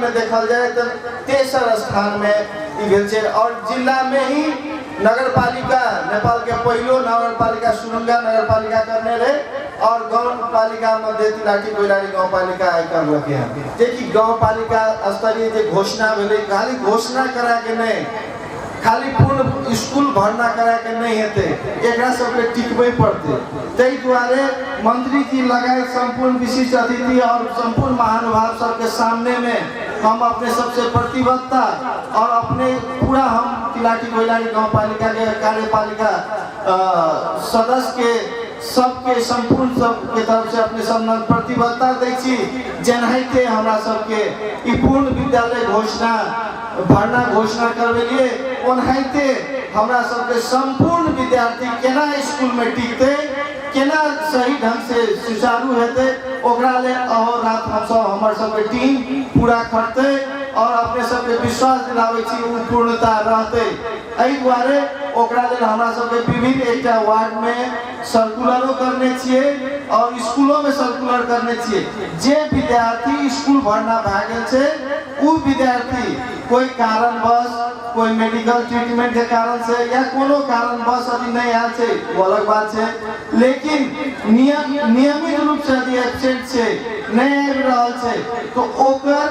में देखल जाए तो तेसर स्थान में ई भेल छै। और जिला में ही नगर पालिका नेपाल के पहिलो नगर पालिका सुरुंगा नगर पालिका करने रहे और गाँव पालिका मध्य तिलाठी कोइलारी गाँव पालिका आइ करलकै हँ। जेकि गाँव पालिका स्तरीय जे घोषणा भेलै, खाली घोषणा करा के नहि, खाली पूर्ण स्कूल भरना करा के नहीं हेतै, एकरा सबके टिकबै पड़तै। ताहि दुआरे मंत्री जी लगायत संपूर्ण विशिष्ट अतिथि और संपूर्ण महानुभाव सबके सामने में हम अपने सबसे प्रतिबद्धता और अपने पूरा हम तिलाठी कोइलारी गाँव पालिका के कार्यपालिका सदस्य के सबके संपूर्ण सबके तरफ से अपने सब प्रतिबद्धता दै छी, जेनाहिते हमरा सबके ई पूर्ण विद्यालय घोषणा भरना घोषणा करबेलिए, ओनाहिते हमरा सबके संपूर्ण विद्यार्थी केना स्कूल में टिकते, केना सही ढंग से सुचारू हेतै, ओकरा ले अहोरात हमसब हमर सबके टीम पूरा खटतै और अपने सबके विश्वास दिलाबै छी ओ पूर्णता रहतै। एहि दुआरे ओकरा लेल हमरा सबके विभिन्न एकटा वार्ड में सर्कुलरो करने छियै और स्कूलो में सर्कुलर करने छियै। जे विद्यार्थी स्कूल भरना भए गेल छै उ विद्यार्थी कोई कारणवश, कोई मेडिकल ट्रीटमेंट के कारण से या कोनो कारणवश यदि नहीं आयल छै वो अलग बात छै, लेकिन नियमित रूप से यदि एबसेंट छै, नहीं आबि रहल छै, तो ओकर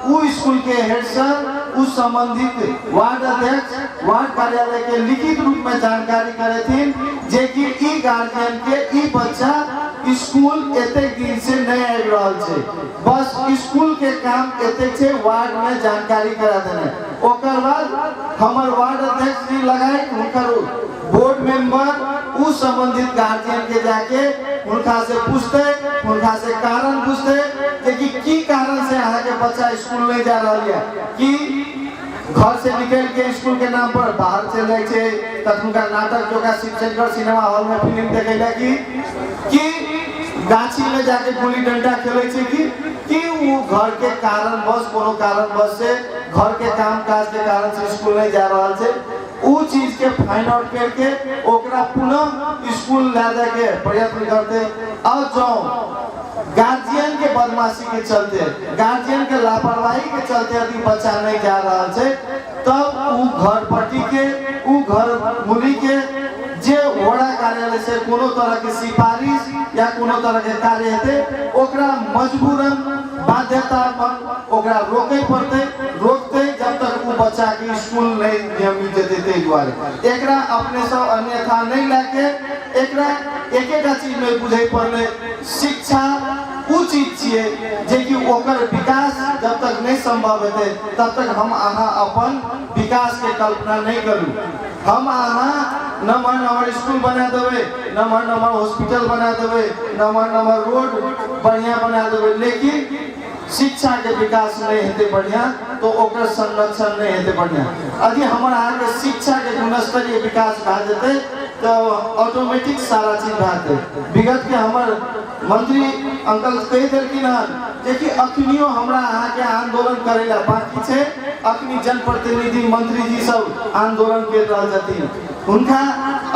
उ स्कूल के हेड सर, उ संबंधित वार्ड अध्यक्ष वार्ड कार्यालय के लिखित रूप में जानकारी करेथिन जे कि ई गार्जियन के ई बच्चा स्कूल एतेक दिन से नहीं आबि रहल छै, बस स्कूल के काम एतेक छै वार्ड में जानकारी करा देने। ओकर बाद हमर वार्ड अध्यक्ष जी लगाए हुनकर बोर्ड मेंबर उ संबंधित गार्जियन के जाके हुनका से पूछते, हुनका से कारण पूछते जे कि की कारण से अहाँ के बच्चा स्कूल नहीं जा रहल है, कि घर से निकल के स्कूल के नाम पर बाहर चल जाए छै, तखनुका नाटक जोका शिवशंकर सिनेमा हॉल में फिल्म देखे ला कि गाछी में जाके गुल्ली डंडा खेले छै, कि उ घर के कारणवश कोनो कारणवश से घर के काम काज के कारण से स्कूल नहीं जा रहल छै, उ चीज के फाइंड आउट करके ओकरा पुनः स्कूल ला जाके प्रयत्न करते। और जो गार्जियन के बदमाशी के चलते, गार्जियन के लापरवाही के चलते यदि बच्चा नहीं जा रहा छै, तब उ घर पट्टी के उ घर मूली के जे वड़ा कार्यालय से कोनो तरह के सिफारिश या कोनो तरह के कार्य हेतै ओकरा मजबूरन बाध्यता ओकरा रोकै पड़तै, रोकतै जब तक उ बच्चा के स्कूल नहीं नियमित जेतै। ताहि दुआरे एकरा अपने सब अन्यथा नहीं लए एकरा एकेटा चीज में बुझै पड़लै, शिक्षा उ चीज छियै जे कि ओकर विकास जब तक नहीं संभव हेतै तब तक हम अहाँ अपन विकास के कल्पना नहीं करू। हम अहाँ नमहर नमहर स्कूल बना देबै, नमहर नमहर हॉस्पिटल बना देबै, नमहर नमहर रोड बढ़िया बना देबै, लेकिन शिक्षा के विकास नहीं हेतै बढ़िया तो ओकर संरक्षण नहीं हेतै बढ़िया। यदि हमर अहाँके शिक्षा के गुणस्तरीय विकास भए जेतै तो ऑटोमेटिक सारा चीज भए जेतै। विगत के हमर मंत्री अंकल कहि देलखिन हन जे कि अखनियो हमरा अहाँके आंदोलन करै ला बाकी छै। अखनी जनप्रतिनिधि मंत्री जी सब आंदोलन कर रहल छथिन, हुनका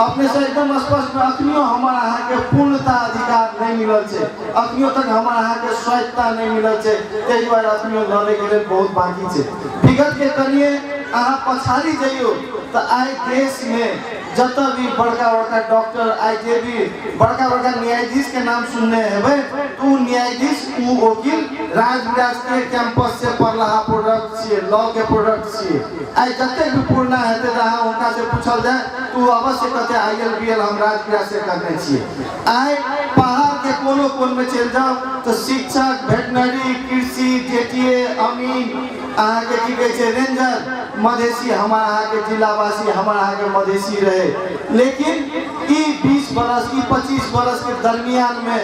अपने से एकदम स्पष्ट में अखनियो हमर अहाँके पूर्णता अधिकार नहीं मिलल छै, अखनियो तक हमर अहाँके स्वायत्तता नहीं मिलल छै, ताहि दुआरे अखनियो लड़ैके लेल बहुत बाकी छै। विगत के कनिए अहाँ पछाड़ी जइयो तऽ आइ देश में जतऽ भी बड़का बड़का डॉक्टर, आइ जे भी बड़का बड़का न्यायाधीश के नाम सुनने हेबै, तो उ न्यायाधीश उ वकील राजविराज के कैंपस से पढ़लहा प्रोडक्ट छियै, लॉ के प्रोडक्ट छियै। आइ जतेक भी पुरना हेतै तऽ अहाँ हुनका से पूछल जाय तो उ अवश्य कहतै I L B L हम राजविराज से करने छियै। आइ पहाड़ के कोनो कोन में चलि जाउ तऽ शिक्षक, वेटनरी, कृषि, जेटीए, अमीन, अहाँके की कहै छै रेंजर, मधेसी हमर अहाँके जिलावासी, हमर अहाँके मधेसी रहे, लेकिन ई 20 बरस ई 25 बरस के दरमियान में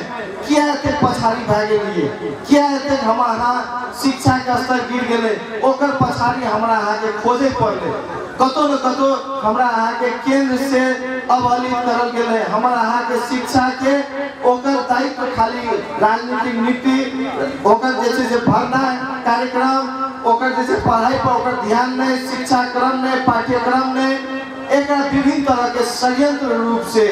किया एतेक पछाड़ी भए गेलियै, किया एतेक हम अहाँ शिक्षा के स्तर गिर गेलै, ओकर पछाड़ी हमरा अहाँके खोजै पड़लै। कतौ न कतौ हमरा अहाँके केंद्र से अवहेलित करल गेलै। हमर अहाँके शिक्षा के ओकर दायित्व खाली राजनीतिक नीति, ओकर जे छै से भरना कार्यक्रम, ओकर जे छै पढ़ाई पर ओकर ध्यान नहीं, शिक्षाक्रम नहीं, पाठ्यक्रम नहीं, एकरा विभिन्न तरह के षड्यंत्र रूप से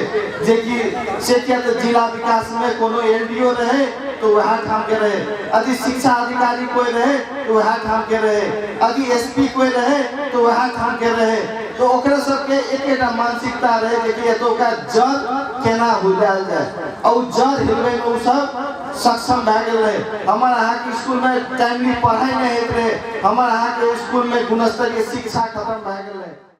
जे कि से किया तऽ जिला विकास में कोनो एलडीओ रहे तो वएह ठाम के रहे, यदि शिक्षा अधिकारी कोई रहे तो वएह ठाम के रहे, यदि एसपी कोई रहे तो वएह ठाम के रहे। तो ओकरा सबके एकेटा मानसिकता रहे जे कि एतुका जड़ केना हिलायल जाय, आ ओ जड़ हिलबै में ओ सब सक्षम भए गेल रहे। हमर अहाँके स्कूल में टाइमली पढ़ाई नहीं होइत रहे, हमर अहाँके स्कूल में गुणस्तरीय शिक्षा खत्म भए गेल रहे।